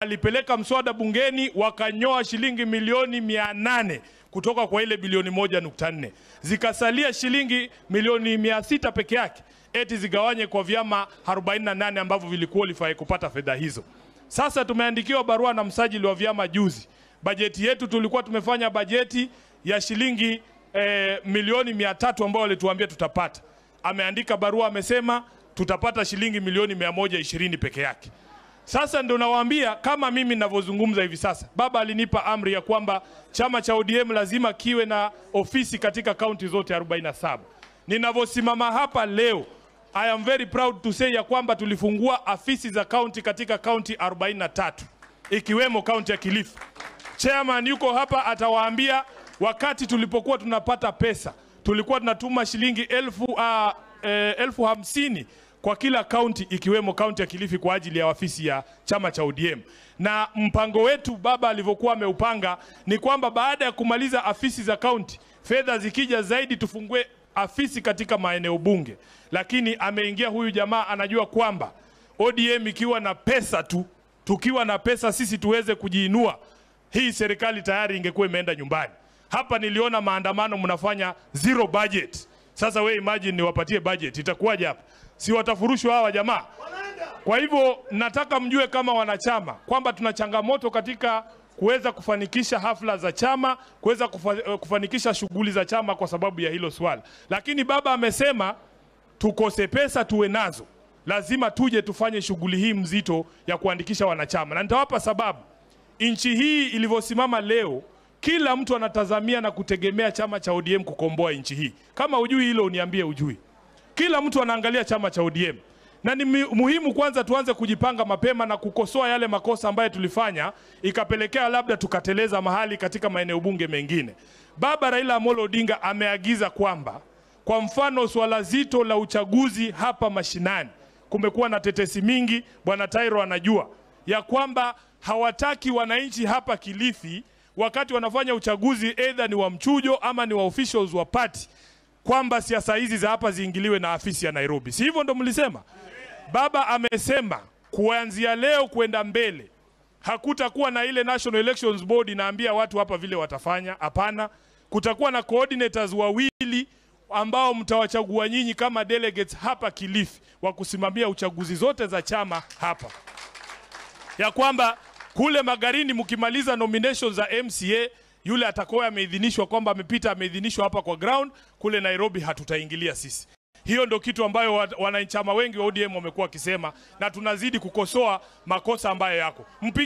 Alipeleka mswada bungeni wakanyoa shilingi milioni 800 kutoka kwa ile bilioni 1.4. Zikasalia shilingi milioni 600 peke yake, eti zigawanye kwa vyama 48 ambavyo viliqualify kupata fedha hizo. Sasa tumeandikiwa barua na msajili wa vyama juzi. Bajeti yetu tulikuwa tumefanya bajeti ya shilingi milioni 300 ambayo walituambia tutapata. Ameandika barua amesema tutapata shilingi milioni 120 peke yake. Sasa ndio nawaambia, kama mimi ninavyozungumza hivi sasa, baba alinipa amri ya kwamba chama cha ODM lazima kiwe na ofisi katika kaunti zote 47. Ninavyosimama hapa leo, I am very proud to say ya kwamba tulifungua afisi za kaunti katika kaunti 43, ikiwemo kaunti ya Kilifi. Chairman yuko hapa atawaambia, wakati tulipokuwa tunapata pesa, tulikuwa tunatuma shilingi 50,000 kwa kila kaunti ikiwemo kaunti ya Kilifi kwa ajili ya ofisi ya chama cha ODM. Na mpango wetu baba alivyokuwa ameupanga ni kwamba baada ya kumaliza afisi za kaunti, fedha zikija zaidi tufungue afisi katika maeneo bunge. Lakini ameingia huyu jamaa anajua kwamba ODM ikiwa na pesa tu, tukiwa na pesa sisi tuweze kujiinua, hii serikali tayari ingekuwa imeenda nyumbani. Hapa niliona maandamano mnafanya zero budget. Sasa we imagine niwapatie budget, itakuwaje hapa? Si watafurushwa hawa jamaa? Kwa hivyo nataka mjue kama wanachama kwamba tuna changamoto katika kuweza kufanikisha hafla za chama, kuweza kufanikisha shughuli za chama kwa sababu ya hilo swala. Lakini baba amesema tukose pesa tuwe nazo, lazima tuje tufanye shughuli hii mzito ya kuandikisha wanachama. Na nitawapa sababu. Nchi hii ilivyosimama leo, kila mtu anatazamia na kutegemea chama cha ODM kukomboa nchi hii. Kama hujui hilo uniambie hujui. Kila mtu anaangalia chama cha ODM. Na ni muhimu kwanza tuanze kujipanga mapema na kukosoa yale makosa ambayo tulifanya ikapelekea labda tukateleza mahali katika maeneo bunge mengine. Baba Raila Amolo Odinga ameagiza kwamba kwa mfano swala zito la uchaguzi hapa mashinani, kumekuwa na tetesi mingi, Bwana Tairo anajua ya kwamba hawataki wananchi hapa Kilifi wakati wanafanya uchaguzi either ni wa mchujo ama ni wa officials wa party, kwamba siasa hizi za hapa ziingiliwe na afisi ya Nairobi. Si hivyo ndo mlisema? Baba amesema kuanzia leo kwenda mbele hakutakuwa na ile National Elections Board inaambia watu hapa vile watafanya. Hapana, kutakuwa na coordinators wawili ambao mtawachagua nyinyi kama delegates hapa Kilifi wa kusimamia uchaguzi zote za chama hapa. Ya kwamba kule Magarini mkimaliza nominations za MCA, yule atakuwa ameidhinishwa kwamba amepita, ameidhinishwa hapa kwa ground, kule Nairobi hatutaingilia sisi. Hiyo ndio kitu ambayo wanachama wengi wa ODM wamekuwa wakisema, na tunazidi kukosoa makosa ambayo yako.